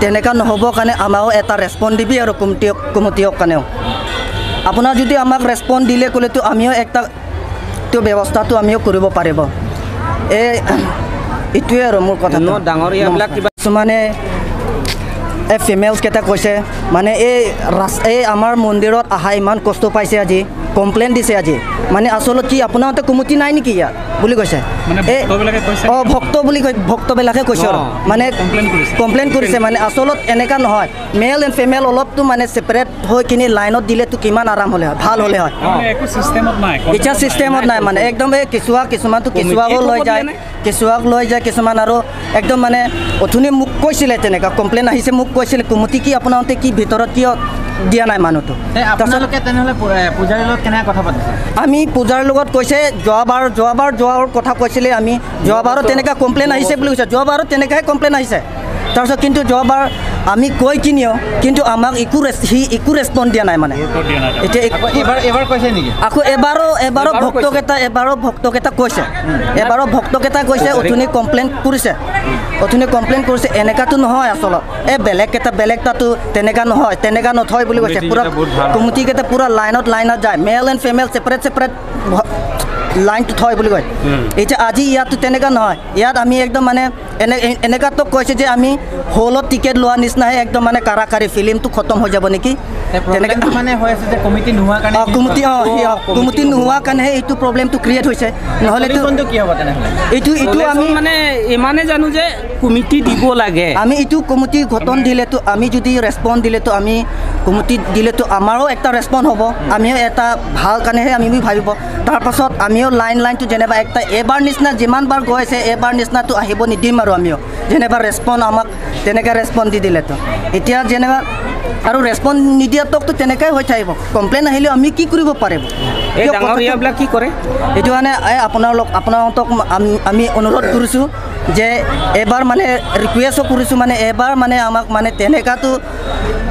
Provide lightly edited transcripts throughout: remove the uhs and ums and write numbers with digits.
তেনেকুৱা নহ'ব কাৰণে আমাৰো এটা ৰেচপঞ্চ দিবি আৰু কমিটিক কাৰণেও আপোনাৰ যদি আমাক ৰেচপঞ্চ দিলে ক'লেতো আমিও একটা ব্যৱস্থাটো আমিও কৰিব পাৰিব। এই এইটোৱে আৰু মোৰ কথা। ডাঙৰীয়াবিলাক কিবা কিছুমানে এই ফিমেলছকেইটা কৈছে মানে এই এই আমাৰ মন্দিৰত অহা ইমান কষ্ট পাইছে, আজি কমপ্লেইন দিছে আজি, মানে আচলত কি আপোনাৰতে কমিটি নাই নেকি ইয়াত বুলি কৈছে। অঁ, ভক্ত বুলি কৈ ভক্তবিলাকে কৈছে আৰু মানে কমপ্লেইন কৰিছে। মানে আচলত এনেকুৱা নহয়, মেল এণ্ড ফিমেল অলপতো মানে ছেপাৰেট হৈ কিনি লাইনত দিলেতো কিমান আৰাম হ'লে হয়, ভাল হ'লে হয়। এতিয়া চিষ্টেমত নাই, মানে একদম এই কেঁচুৱা কিছুমানতো কেঁচুৱাকো লৈ যায়, কেঁচুৱাক লৈ যায় কিছুমান আৰু একদম মানে অথনি মোক কৈছিলে তেনেকুৱা কমপ্লেইন আহিছে, মোক কৈছিলে কমিটি কি আপোনালোকে কি ভিতৰত কিয় দিয়া নাই মানুহটো। আমি পূজাৰ লগত কৈছে যোৱাবাৰ যোৱাৰ কথা কৈছিলে, আমি যোৱাবাৰো তেনেকুৱা কমপ্লেইন আহিছে বুলি কৈছে, যোৱাবাৰো তেনেকুৱাই কমপ্লেইন আহিছে। তাৰপিছত কিন্তু যোৱাবাৰ আমি কৈ কিনিও কিন্তু আমাক একো সি একো ৰেচপঞ্চ দিয়া নাই। মানে এতিয়া আকৌ এবাৰো ভক্তকেইটা কৈছে, এবাৰো ভক্তকেইটা কৈছে অথনি কমপ্লেইন কৰিছে, অথনি কমপ্লেইন কৰিছে। এনেকুৱাতো নহয় আচলত, এই বেলেগ বেলেগ তাতো তেনেকুৱা নহয়, তেনেকুৱা নথয় বুলি কৈছে। পূৰা কমিটিকেইটা পূৰা লাইনত যায়, মেল এণ্ড ফিমেল ছেপাৰেট ছেপাৰেট লাইনটো থয় বুলি কয়। এতিয়া আজি ইয়াতো তেনেকুৱা নহয়, ইয়াত আমি একদম মানে এনেকুৱাতো কৈছে যে আমি হলত টিকেট লোৱা নিচিনাহে একদম মানে কাৰাকাৰি ফিল্মটো খতম হৈ যাব নেকি তেনেকৈ মানে হৈ আছে যে কমিটি নোহোৱা কাৰণে, কমিটি কমিটি নোহোৱা কাৰণেহে এইটো প্ৰব্লেমটো ক্ৰিয়েট হৈছে। নহ'লেতো কি হ'ব তেনেহ'লে? এইটো এইটো আমি মানে ইমানে জানো যে কমিটি দিব লাগে। আমি এইটো কমিটি গঠন দিলেতো আমি যদি ৰেচপঞ্চ দিলেতো আমি কমিটি দিলেতো আমাৰো এটা ৰেচপঞ্চ হ'ব, আমিও এটা ভাল কাৰণেহে আমি ভাবিব। তাৰপাছত আমিও লাইনটো যেনিবা একটা এবাৰ নিচিনা যিমানবাৰ গৈ আছে এবাৰ নিচিনাটো আহিব নিদিম আৰু আমিও যেনিবা ৰেচপঞ্চ আমাক তেনেকৈ ৰেচপঞ্চ দি দিলেতো এতিয়া যেনিবা আৰু ৰেচপঞ্চ নিদিয়াতকতো তেনেকুৱাই হৈ থাকিব। কমপ্লেইন আহিলেও আমি কি কৰিব পাৰিব? ডাঙৰীয়াবিলাক কি কৰে এইটো কাৰণে এই আপোনালোকক আমি অনুৰোধ কৰিছোঁ যে এবাৰ মানে ৰিকুৱেষ্টো কৰিছোঁ, মানে এবাৰ মানে আমাক মানে তেনেকুৱাটো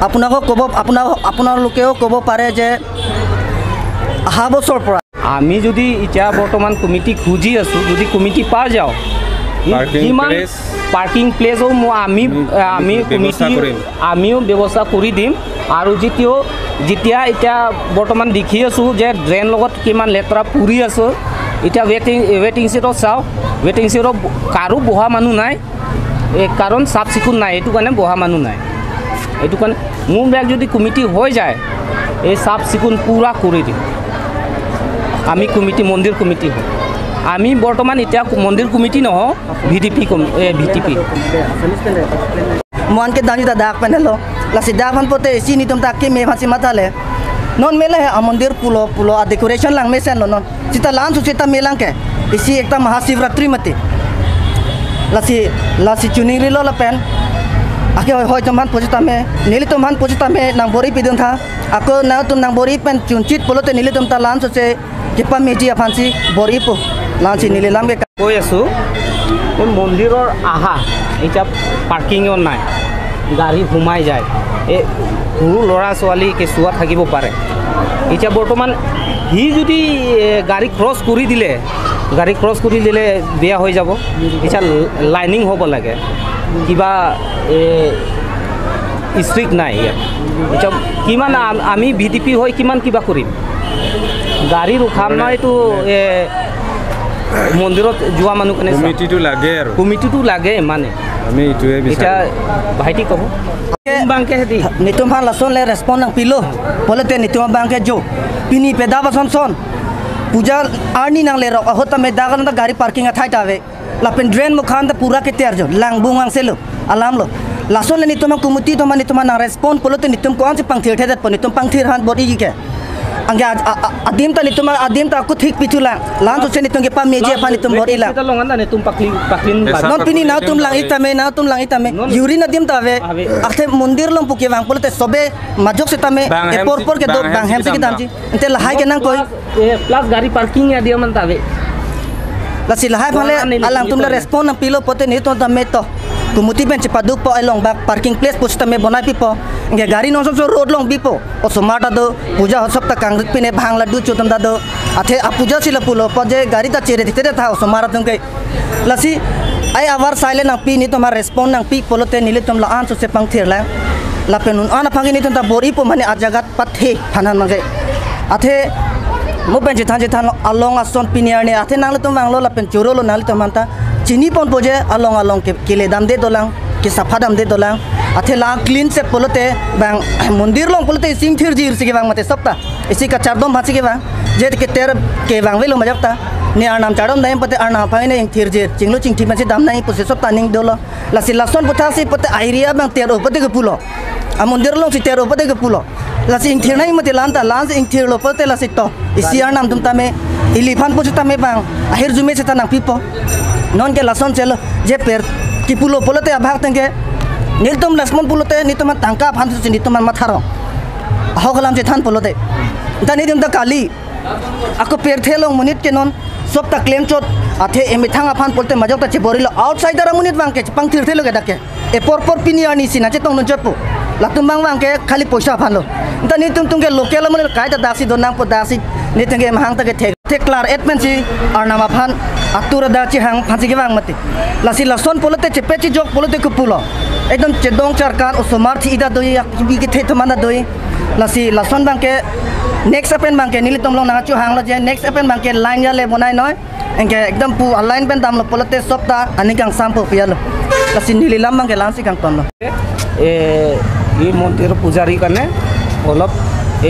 আপোনাকো ক'ব, আপোনালোকেও ক'ব পাৰে যে অহা বছৰৰ পৰা আমি যদি এতিয়া বৰ্তমান কমিটি খুজি আছোঁ, যদি কমিটি পাই যাওঁ কিমান পাৰ্কিং প্লেচো আমি আমি কমিটি আমিও ব্যৱস্থা কৰি দিম। আৰু যেতিয়া এতিয়া বৰ্তমান দেখি আছোঁ যে ড্ৰেইন লগত কিমান লেতেৰা পুৰি আছোঁ, এতিয়া ৱেটিং ছিটত চাওঁ, ৱেটিং ছিটত কাৰো বহা মানুহ নাই, এই কাৰণ চাফ চিকুণ নাই, এইটো কাৰণে বহা মানুহ নাই। এইটো কাৰণে মোৰ বেগ যদি কমিটি হৈ যায় এই চাফ চিকুণ পূৰা কৰি দিম আমি। কমিটি মন্দিৰ কমিটি হয়, আমি বৰ্তমান এতিয়া মন্দিৰ কমিটি নহওঁ, ভি টি পি मोहन के दानी दाग पहने लो लसी दाग मन पोते इसी नहीं तुम ताकि मैं फांसी मत आले नॉन मेला है मंदिर पुलो पुलो आ डेकोरेशन लांग में से लो नॉन सीता लान सुचिता मेलांग के इसी एक महाशिवरात्रि मते लसी लसी चुनी लो ला पेन आके होय तुम हान पोचिता में नीली तुम हान पोचिता में नंग बोरी पिदन था ako na tum nang bori pen chunchit polote nili tum ta lan soche kipa meji afansi bori po lansi nili lam ke কৈ আছোঁ। এই মন্দিৰৰ আহা এতিয়া পাৰ্কিঙো নাই, গাড়ী সোমাই যায়, এই সৰু ল'ৰা ছোৱালী কেঁচুৱা থাকিব পাৰে। এতিয়া বৰ্তমান সি যদি গাড়ী ক্ৰছ কৰি দিলে, গাড়ী ক্ৰছ কৰি দিলে বেয়া হৈ যাব। এতিয়া লাইনিং হ'ব লাগে, কিবা ষ্ট্ৰিক্ট নাই ইয়াত। এতিয়া কিমান আমি ভি ডি পি হৈ কিমান কিবা কৰিম, গাড়ী ৰখাম নাই এইটো মন্দিৰত যোৱা মানুহ কাৰণে কমিটিটো লাগে আৰু কমিটিটো লাগে মানে আমি এইটোৱে বিচাৰোঁ। এতিয়া ভাইটি ক'ব নিতুম ভাল lason le respond nang pilo bolete nitum bangke jo pini peda bason son puja arni nang le rok ahota me dagan da gari parking a thai tave lapen drain mo khan da pura ke ter jo lang bungang selo alam lo lason le nitum kumuti to man nitum nang respond polote nitum ko an pangthir thet po nitum pangthir han bodi ke angge adim ta nitum adim ta ko thik pichu lang lan to se nitum ke pa meje pa nitum bodi lang non pini na tum lang itame na tum lang itame urine adim ta ave akhe mandir long puke wang polote sobe majok se tame e por por ke do bang hem se ki damji ente lahai ke nang koi plus gari parking ya dia man ta ave lasi lahai phale alang tum la respond na pilo pote ni to tame to kumuti ben cepaduk po elong bak parking place posta me bonai pipo nge gari non so road long bipo o somata do puja ho sapta kangrit pine bhang laddu chotam da do athe a puja sila pulo po je gari ta chere dite tha o somara tum ke lasi Ai awar saile nang pi ni tomar respon nang pi polote nili tom la an so se pang thir la la penun ana phangi ni tom ta bori po mane ajagat pathe phanan mangge athe mo pen jithan jithan along ason piniar ne athe nang le tom banglo la pen choro lo nang le tom manta chini pon poje along along ke kele dam de dolang ke safa dam de dolang athe la clean se polote bang mandir long polote sing thir jir sige bang mate sapta isi ka chardom bhachi ke bang je ke ter ke bang velo majakta ne arnam chardom daim pate arna phai ne thir jir chinglo chingthi ma dam nai pose sapta ning dolo la silason putha si pate area bang ter opate ke pulo a mandir long si ter opate ke pulo la sing thir nai mate lan ta lan sing thir lo pate la si to isi arnam tum ta me ilifan poche ta me bang ahir jume se ta nang pipo non ke lason chelo je per ki pulo polote abhag tengke niltum Lakshman pulote nitum tangka phan su nitum matharo hogalam je than polote ta nitum ta kali ako per thelong munit ke non sob ta claim chot athe emithang aphan polte majok ta cheborilo outsider munit bang ke pang thir thelo ke dake e por por pinia ni sina che tong non chot po latum bang bang ke khali poisa phan lo ta nitum tungke local munit kai ta dasi donang po dasi nitenge mahang ta ke the klar etmen si arnama phan atura da chi hang phansi ke bang mate lasi lason polote chepechi jok polote ku pulo ekdom chedong charkar osomar thi ida doi bi ke the thomana doi lasi lason bang ke next apen bang ke nili tomlong na chu hang lo je next apen bang ke line ya le bonai noy engke ekdom pu align pen dam lo polote sopta anikang sampo pialo lasi nili lam bang ke lansi kang ton lo e এই মন্দিৰৰ পূজাৰী কাৰণে অলপ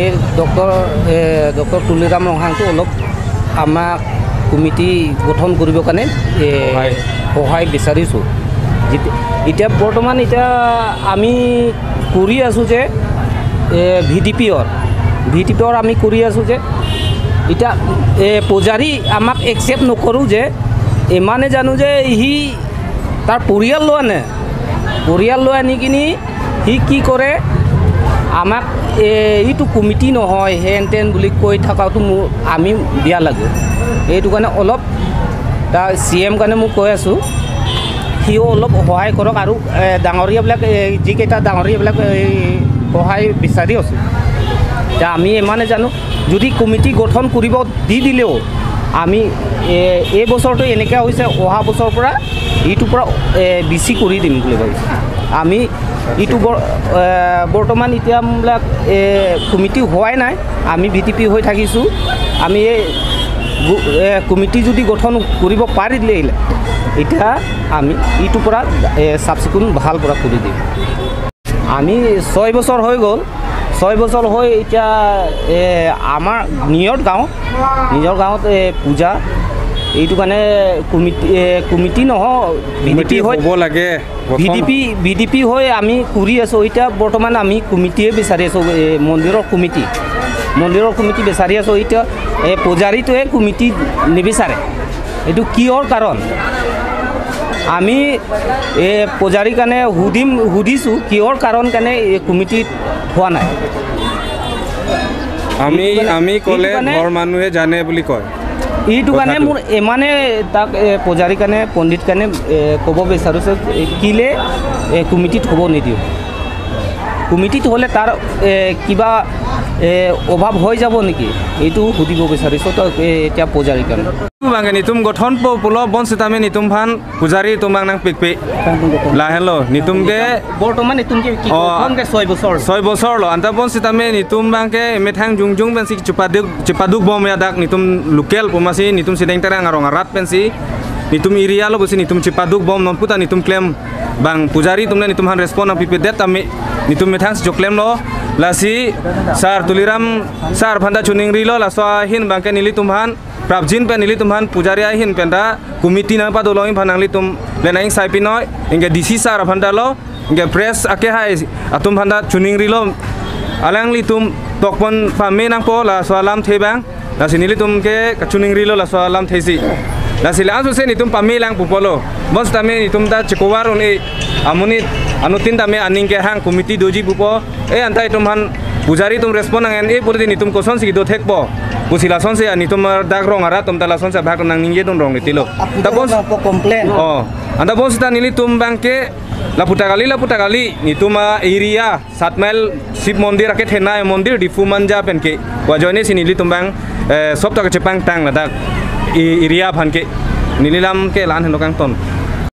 এই doctor Tuliram ৰংহাংটো অলপ আমাক committee গঠন কৰিবৰ কাৰণে সহায় বিচাৰিছোঁ। এতিয়া বৰ্তমান এতিয়া আমি কৰি আছোঁ যে ভি ডি পিৰ আমি কৰি আছোঁ যে এতিয়া পূজাৰী আমাক একচেপ্ট নকৰোঁ যে ইমানে জানো যে সি তাৰ পৰিয়াল লোৱা নে পৰিয়াল লৈ আনি কিনি সি কি কৰে আমাক এইটো কমিটি নহয় হেন তেন বুলি কৈ থকাটো মোৰ আমি বেয়া লাগে। এইটো কাৰণে অলপ তাৰ চি এম কাৰণে মোক কৈ আছোঁ সিও অলপ সহায় কৰক আৰু ডাঙৰীয়াবিলাক যিকেইটা ডাঙৰীয়াবিলাক সহায় বিচাৰি আছোঁ। এতিয়া আমি ইমানে জানো যদি কমিটি গঠন কৰিব দি দিলেও আমি এই বছৰটো এনেকুৱা হৈছে অহা বছৰৰ পৰা ইটোৰ পৰা বেছি কৰি দিম বুলি ভাবিছোঁ। আমি ইটো বৰ্তমান এতিয়া বিলাক কমিটি হোৱাই নাই, আমি ভি টি পি হৈ থাকিছোঁ। আমি এই কমিটি যদি গঠন কৰিব পাৰিলে এতিয়া আমি ইটোৰ পৰা চাফ চিকুণ ভাল পৰা কৰি দিম। আমি 6 বছৰ হৈ গ'ল, 6 বছৰ হৈ এতিয়া আমাৰ নিজৰ গাঁৱত পূজা এইটো কাৰণে কমিটি নহয় ভি ডি পি হৈ হ'ব লাগে, ভি ডি পি হৈ আমি কৰি আছোঁ। এতিয়া বৰ্তমান আমি কমিটিয়ে বিচাৰি আছোঁ, মন্দিৰৰ কমিটি বিচাৰি আছোঁ। এতিয়া এই পূজাৰীটোৱে কমিটি নিবিচাৰে, এইটো কিহৰ কাৰণ? আমি এই পূজাৰীৰ কাৰণে সুধিছোঁ কিহৰ কাৰণ কাৰণে এই কমিটিত হোৱা নাই। আমি ক'লে ঘৰ মানুহে জানে বুলি কয়। এইটো কাৰণে মোৰ ইমানে তাক পূজাৰীৰ কাৰণে পণ্ডিত কাৰণে ক'ব বিচাৰিছোঁ কিলে কমিটিত হ'ব নিদিওঁ। কমিটিত হ'লে তাৰ কিবা অভাৱ হৈ যাব নেকি এইটো সুধিব বিচাৰিছোঁ তো এতিয়া পূজাৰীৰ কাৰণে। বাংগে নিতুম গঠন পুলো বনসিতামে নিতুম ফান পূজাৰী তোমাক নাং পিক লাহেলো নিতুমকে বৰ্তমান নিতুমকে কি গঠনকে 6 বছৰ লো আন্তা বনসিতামে নিতুম বাংকে মেথাং জুং জুং পেনসি চিপাদুক বম ইয়াদাক নিতুম লোকেল পমাসি নিতুম সিদেং তেৰাং ৰঙাৰাত পেনসি নিতুম এৰিয়া লো বসি নিতুম চিপাদুক বম ননপুতা নিতুম ক্লেম বাং পূজাৰী তুমনে নিতুম হান ৰেছপন্স পিপি দেত আমি নিতুম মেথাং সিজো ক্লেম লো লাসি সার তুলিরাম সার ফান্দা চুনিং রিলো লাসা হিন বাংকে নিলি তুমহান prabjin pen nili tumhan pujari ai hin penda komiti na pa dolong phanang li tum lenaing sai pinoi inge DC sar phanda lo inge press ake hai atum phanda chuning ri lo alang li tum tokpon pa me nang po la swalam thebang la sinili tum ke chuning ri lo la swalam thesi la sila asu se ni tum pa me lang pupolo bos ta me ni tum ta chikowar on e amuni anutin ta me aning ke hang komiti doji pupo e antai tum han pujari tum respon ang en e puri ni tum koson si do thekpo pusilason se ani tum dak rong ara tum talason se bhak nang ningye tum rong ni tilo tapos komplain oh anda bos ta nili tum bangke laputakali ni tum area 7 mile Shiv mandir ake thena mandir Diphu manja penke wajone si nili tum bang sob ta chepang tang la dak area phanke nililam ke lan henokang ton.